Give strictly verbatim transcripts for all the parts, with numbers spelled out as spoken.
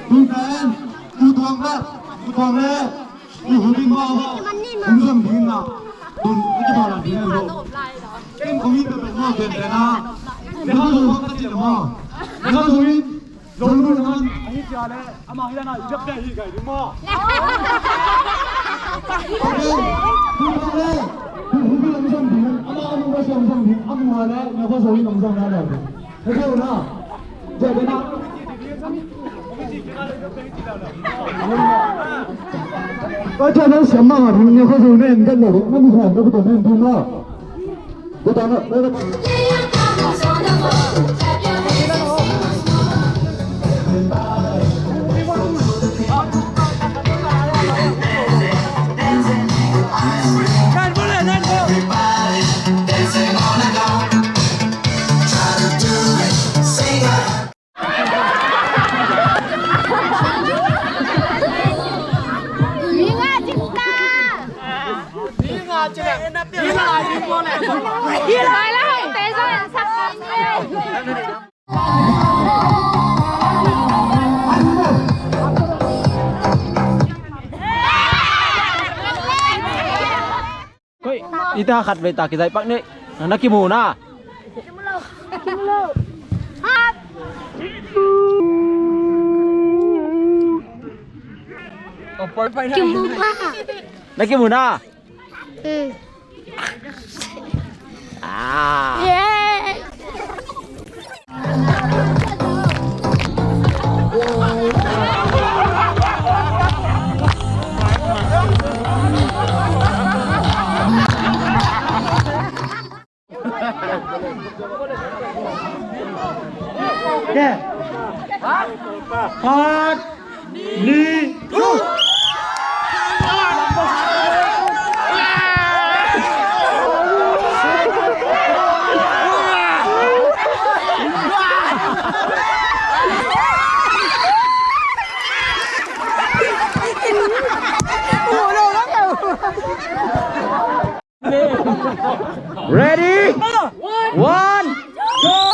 Tu'n pen, tu tuang le, tu tuang le, i hu ding maw, hong zong ding na, tu'n i kibawl ding na lo. Ken kong i pe pe maw, ken pen na, ne hau zong maw, ka ci le maw, ne hau zong in, zong lu na man, a hi cia le, ama hi na, i dap dai hi gai ding maw. Okay, tu tuang le, tu hu ding hong zong ding, ama, ama, hong zong ding, ama le, ne hau zong in hong zong na le. Hei, hei, na. Koi, ita khat vei ta kizai pak ni. Na kimu na. Kimu na. Na kimu na. Hmm. Ah. Yeah. Khat, nih, thum. Ready? One, two.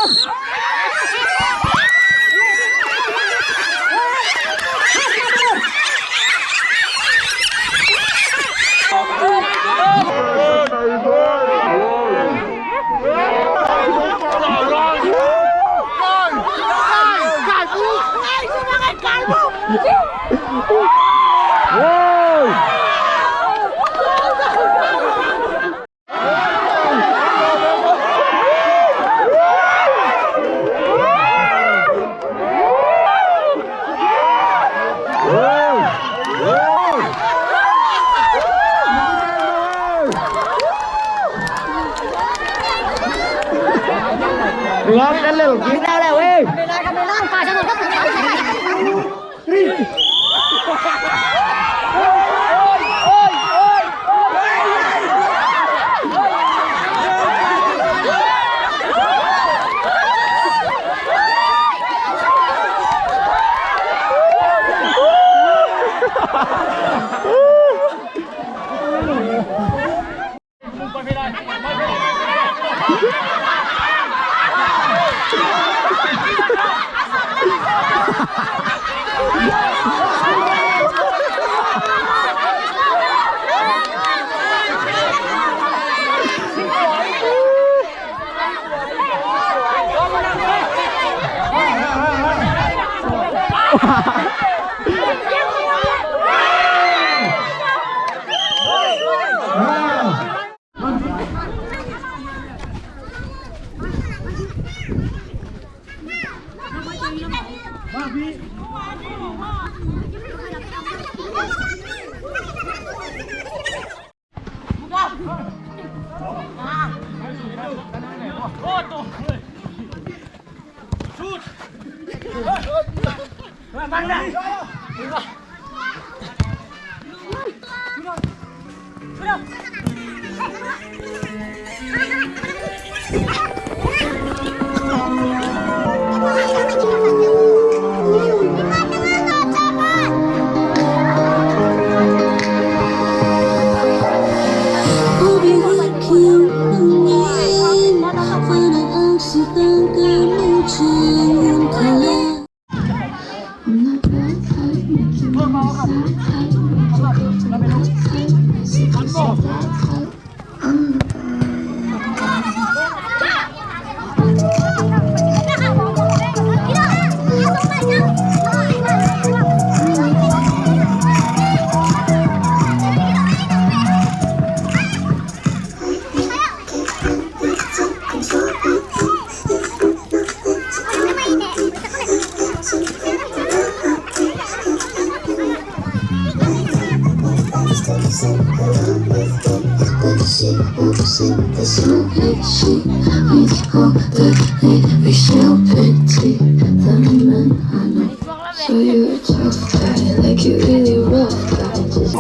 There's no pity, we all that we, we show pity. The men I know. So you're a tough guy, like you really rough guy. Just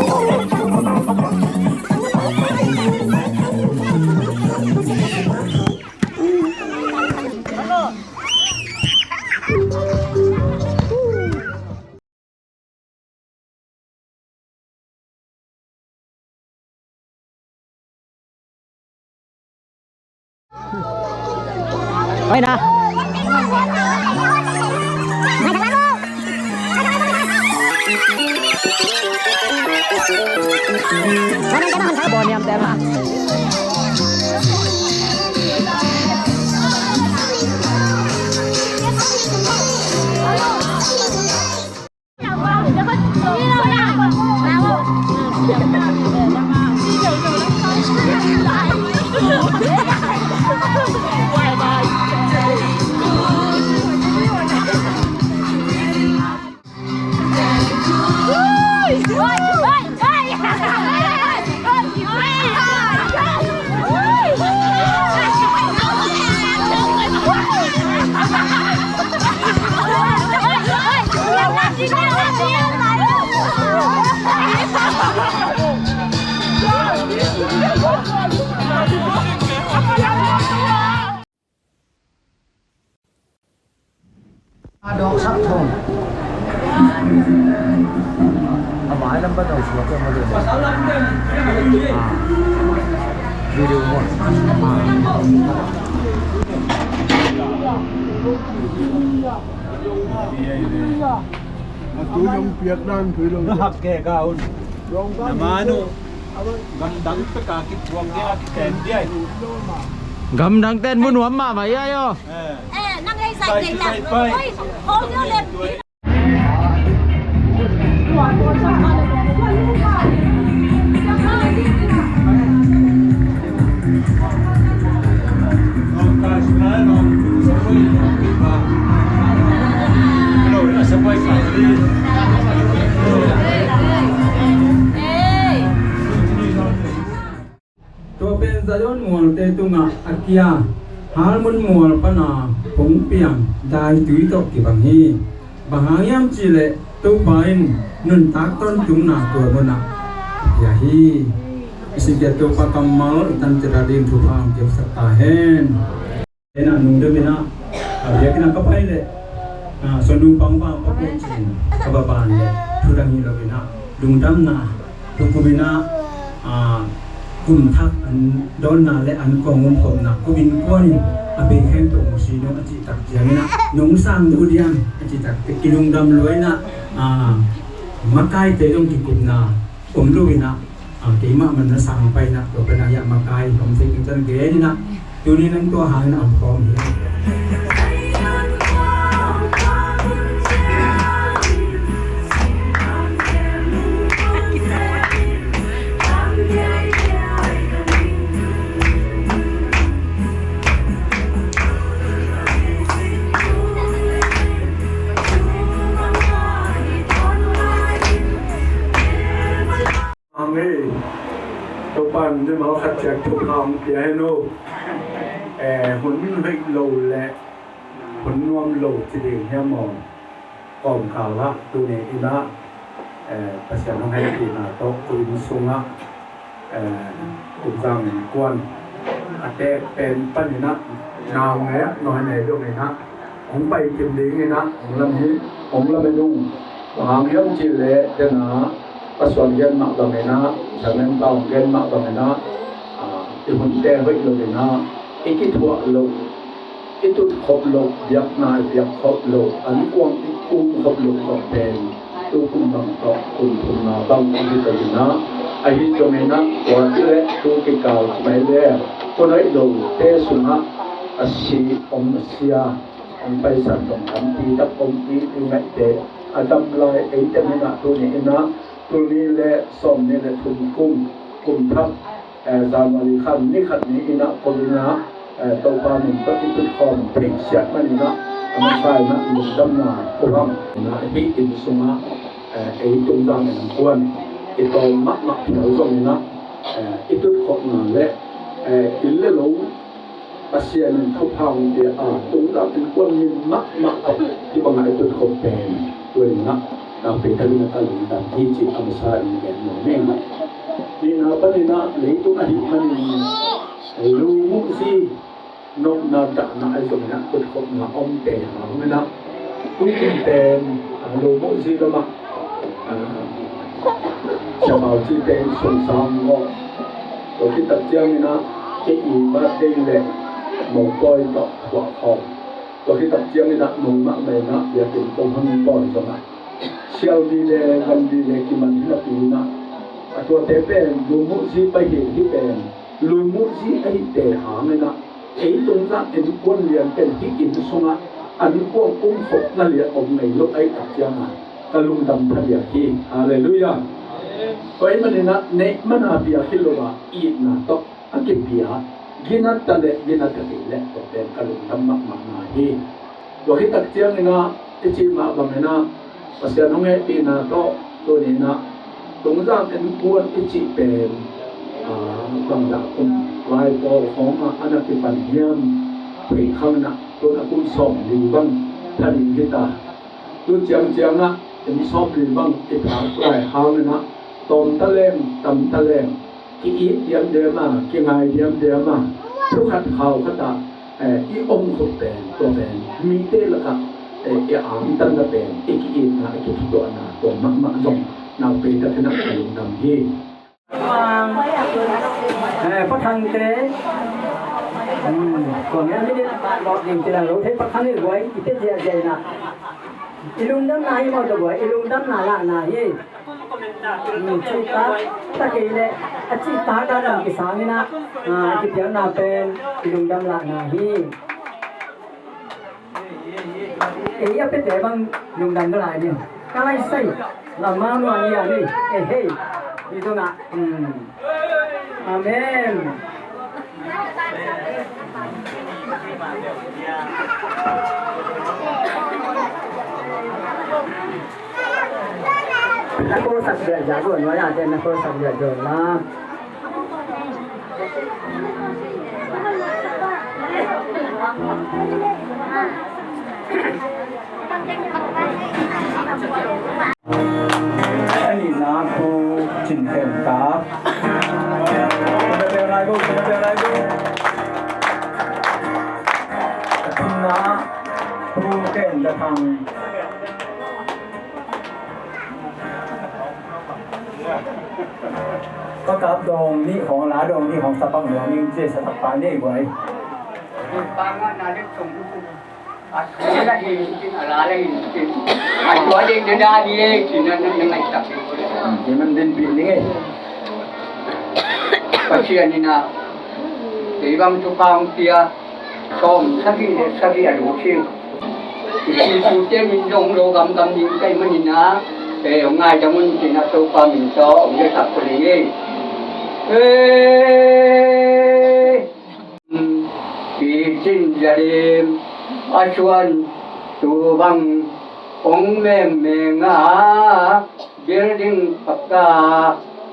Oi na. Bawniam te ma. A dawk sak thong. A mai lam pan dawk suak kei ma dawk. Ah. Video mo. Ah. A tu zong piak dan thui lo. Na hak kei ka un. Na manu. Gamdang pek a kituak dia, kiten dia. Gamdang ten mun nuam mahmah ia, aw. Eh. Eh, nang ei sai, sai, sai, sai. Oi, hold your lip. Tua pen Zion mualte tungah a kia, Hermon mual pana hong piang daitui tawh kibang hi. Bang hang hiam cihleh Topa in nuntak tawntungna tua munah a pia hi. I singkhiat Topa kammal i tan cih a ding thupha hong piaksak ta hen. Ena nungdam ina, a biakinn ah ka pai leh, a, sonu pang bang pa ko cin ka ba ban leh, thudang hi lo ina, lungdamna, tukum ina, a, kum thak an dawnna le an kong um khopna, kum innkuan in a bei khempeuh hong si nung a cih tak ciang ina, nong sang duh diam a cih tak, i lungdam lua ina, a, makaite zong kikupna om lo ina, a, keimah man na sang pai ina, tua pen a hiah makai om thei kei tan gen ina, tuni nang tua hang ina om khawm hi. Amen. Topa'n mimal khat ciat thupha hong pia hen aw. Eh, hun hoih lo le hun nuam lo ci ding hiam maw? Kawmkal ah tuni in ah, eh, Pasian hong hehpihna tawh ko inn sungah, eh, Kum Zang innkuan a teek pen panin ah, nau ngek nuai nei dongin ah, hong pai kim dingin ah, hong lam hi, hong lam hi nung. Bang hang hiam cih leh, den ah, Pasian gen mah bangin ah, Samen pa hong gen mah bangin ah, ah, i hunte hoih lo in ah, i kithuah loh, i tut khop loh, biakna i piak khop loh, an kuang i kum khop loh tawh pen, tu kum bang tawh, kum thumna bang i hi to in ah, ahi zongin ah, tua ci leh tu kikal ci mai leh, ko hoih lote sungah a si om a sia, hong paisan dong tampi tak om i, i ngaihte a dam lai, eite min ah tuni in ah, tul nih le sawmnih le thum kum, kum thak, eh, January khan ni khat ni in ah, ko in ah, eh, Topa min tawh i tut khawm thei siat man in ah, a masa in ah, lungdamna ko hang in ah, hih inn sungah, eh, ei Tum Zang innkuan i tawm mahmah phial zongin ah, eh, i tut khopna le Eh, inn le lo Pasian in thupha hong pia a, tunglam innkuan min mahmah tawh hih bangah i tutkhop pen tua ni-in ah nakpi takin ah ka lungdam hi cih a masa in gen nuam ing. Nihna panin ah leitung ahih manin lumuhzi nopna dahna ahi zongin ah tutkhopna omte hangin ah tukum pen, ah, lumuhzi lamah, ah, siamau cihte in sungsang ngawh. Tua khit tak ciangin ah kei i birthday le mopawi tawh thuah khawm. Tua khit tak ciangin ah nungmah mah in ah biakinn kong hong pawi zongah sialvi le vanvi le kiman hi napi-in ah, a tuate pen lumuhzi pai hi, hih pen lumuhzi ahihte hangin ah ei tungzang innkuan lian pen hih inn sungah an kuang umkhopna lian om ngei lo ahih tak ciangin ka lungdam phadiak hi. Halleluiah. Tua ahih manin ah neih man a piak hi lo a, itna tawh a kipia, gina ta le gina ta kei le tua pen ka lungdam mahmahna hi. Tua khit tak ciangin ah i cih mah bangin ah Pasian hong hehpihna tawh tuni-in ah tungzang innkuan i cih pen, ah, bangzah kum vai pawl khawng ah a na kipan hiam theih khangin ah tun a kum sawmli bang pha ding hi ta. Tu ciangciang ah kum sawmli bang i phak lai hangin ah tawm ta leng tam ta leng ki-it diamdiam a, kingai diamdiam a, thu khat khau khat ah, eh, i omkhop pen, tua pen mite lakah, eh, i angtanna pen, i ki-itna, i kithutuahna tua mahmah zong nakpi takin ah ka lungdam hi. Eh, Pa Thangte, hmm, tua ngen minute lawh ding ci-in ah lo thei, Pa Thang i guai i pia ziahziah in ah i lungdamna hi maw, tua guai i lungdamna lahna hi. Hmm, cihtak ta kei leh a cihtak a lam kisang in ah, ah, kipiakna pen i lungdam lahna hi. Ei a piate bang lungdam ka lai ni. Ka lai sai lam mang nuam ni a ni. Ei hei. I tungah, hmm. Amen. Na khuasak biak zia zuan nuai a te na khuasak biak zuan la. A nihna Pu Cin Khen Kap. Cin a pia lai go, Cin a pia lai go. A thumna Pu Ken Da Thang. Pa Kap dawng nih khawng, la dawng nih khawng sapak nuam ing ci, sapak pa nei guai. Pa ngah na dek song. A thu la hi cin, a la la hi cin. A tua dek na da di e cin, na, na, na ngai tak. Ci man din pi ning e. Pasian in a kei bang thupha hong pia, sawm sagih le sagih a lut hi. I situte min zong lo gamgam ding ka hih manin a, eh, hong ngaidam un ci-in a Topa min tawh hong zasak kul ing ei. Eh, Pi Cin Za Lim a suan tu bang hong mengmeng a, building pakka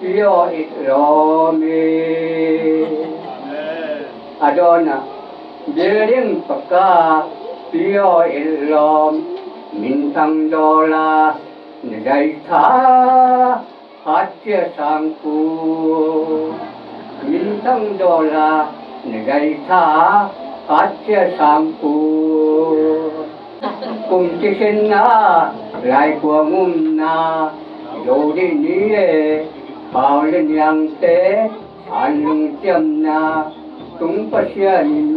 pure it lawm hi. A dawnah building pakka pure it lawm, minthang dawla na zaitha hatcia sangpu. Minthang dawla na zaitha hatcia sangpu. Kum thikhenna, laikuang umna, Zo dih ni le Pau le Niangte an lungciamna tung Pasian in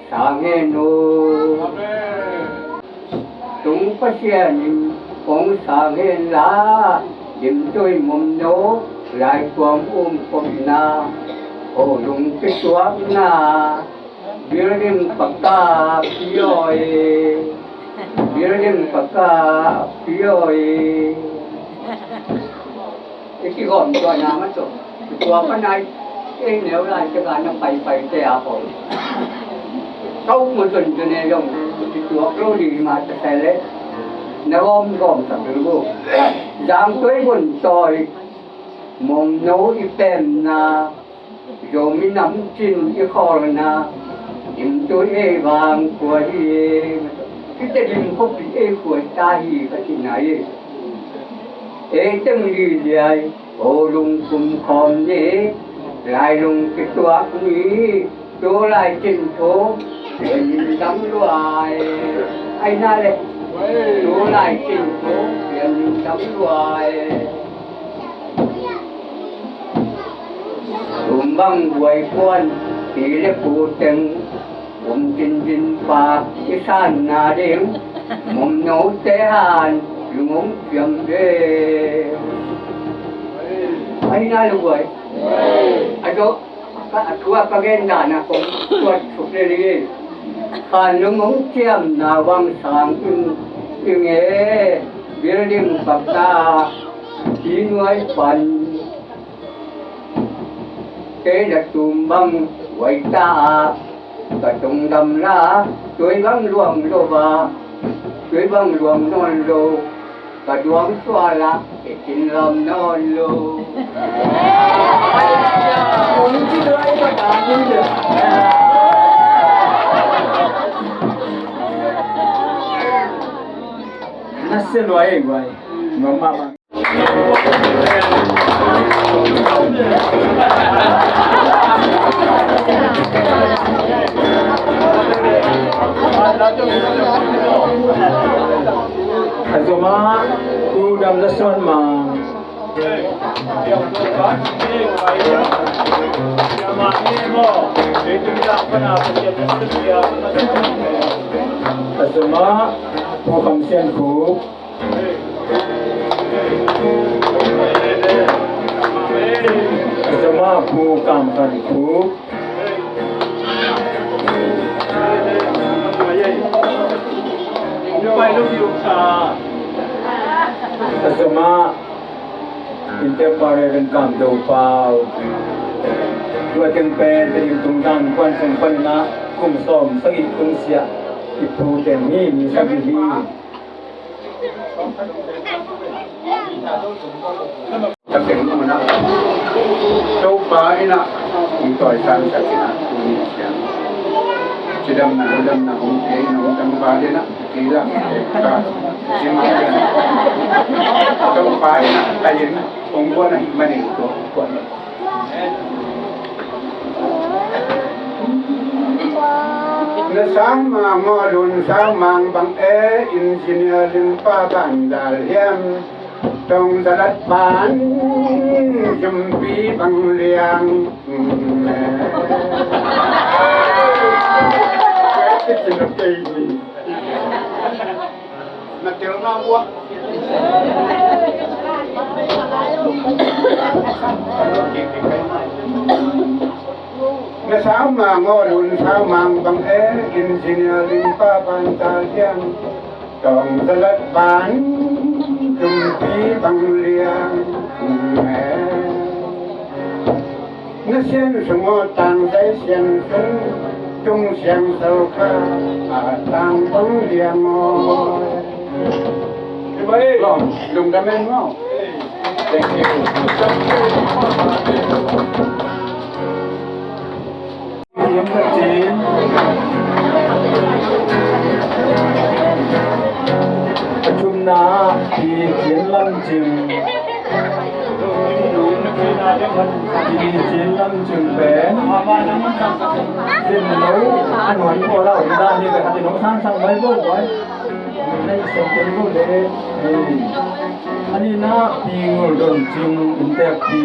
sang hen uh. Tung Pasian in hong sang hen la, Limtui Mumno, Laikuang umkhopna, Holung kituakna, building pakka pure hi. Building pakka pure hi. I kigawm tuahna mah tawh, tua pan a i neu lai tek a na paipai te a ko. Ka uk mah zon zon e zong, i tuak lo ding mah ta se leh na gawm gawm sak ding uh. Zangtui gun tawi, Mumno i pemna, i Zomi Nam Cin i khawlna, Dim Tui ei vang khua hi. Hih Tedim khuapi ei khua ta hi ka cihna hi. Ei teng liliai, ko lungkum khawm ni, Lailung kituak ni, tu lai cin thu, pian dam luai. Ai na le, tu lai cin thu, pian dam luai. Tum bang buai kuan, pi le pu teng, um cin cin pa, i san na ding, mum no te han, lungum ciam de. Ai na le buai. Ai zo, ka a tua ka gen da na kong tuat suk le li. Kan lungum ciam na wang sang in, ing e, building pakta, i nuai pan. Kei la tum bang wai ta a, ka tung dam la, tui bang luang lo ba, tui bang luang non lo, ka duang sua la, e kin lam non lo. Ong ci doi ka ta ni le. Na se luai guai. Mama. A zoma, tu dam la suan ma. A zoma, Pu Kham Sian Khup. Zoma Pu Kam Khan Khup. Zoma Inntek pa Reverend Kam Do Pau. Tua teng pen Tedim tungtang kuan sung panin ah kum sawm sagih tungsiah i pu teng hi, mi sagih hi. Ka teng mun ah Topa in ah hong tawisang sak in ah tuni ciang cidamna, damna hong pia in hong tangval in ah kei lah ka ci mah in ah Topa in ah ka inn hong guan ahih manin tua hong guan. Na sang mang aw, lun sang mang bang e, engineer lim pa ban zal hiam, tong zalat pan zumpi bang liang. Na tel na bua. Na sau mang aw, lun sau mang bang e, engineer lim pa ban tal hiam, tong zalat ban zumpi bang liang e. Na sian sung aw, tang zai sian sung, tung siang sal kha a tang bang liang aw. Lungdam en maw. Thank you. A thumna ah Pi Cian Lam Cing. Pi Cian Lam Cing pen zen lo a nuan pawl a om dan hi. Ka khat in hong sang sang mai bo boy. Nei sem pen bo le. A nihna ah Pi Ngul Don Cing, inntek pi.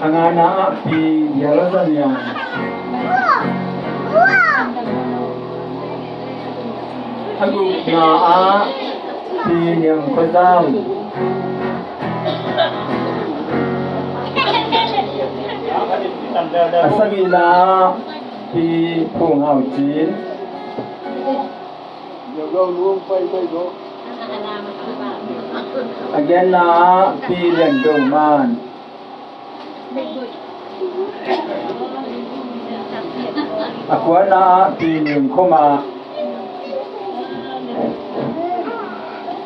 A ngana ah Pi Yalazaniang. A gukna ah Pi Niang Khua Zam. A sagihna ah Pi Phung Hau Cin. A giatna ah Pi Lian Do Man. A kuana ah Pi Ning Khua Ma.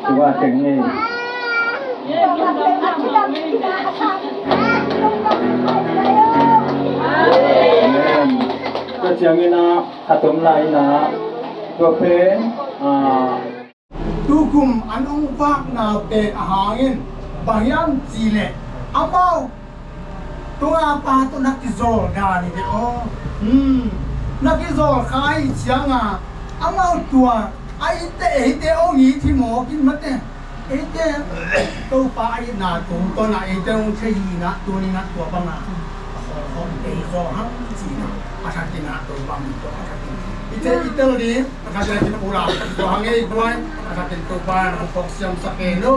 Tua teng hi. Amen. Tua ciangin ah, a tom lai in ah, tua pen, ah, tukum an hong vakna pen a hangin, bang hiam cih leh, amau tungah pa tawh na kizawl dan hi teh aw. Hmm. Na kizawl kha ahih ciangin, amau tua, a eite, eite hong it hi mawk in mate. Eite, Topa a itna tungtawn a eite hong thei hi in ah, tuni in ah tua bang a, a khawlkhawm ei zaw hang ci in ah, a thakin ah Topa min tawh a thakin. Eite, eite lo ding, a thakin ah ula, tua hang ei guai, a thakin Topa in hong phawk siam sak ei no.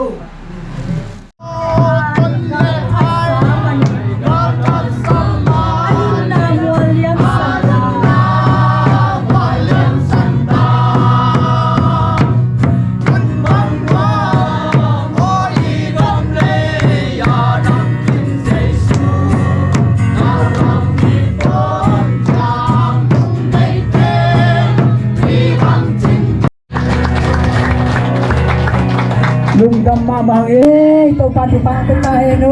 Lungdam mahmah hang ei, Topa thupha hong pia ta hen aw.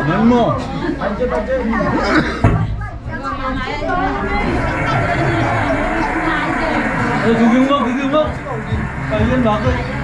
Nan mo. Eh, gigil mo, gigil mo. Ayun, bakit?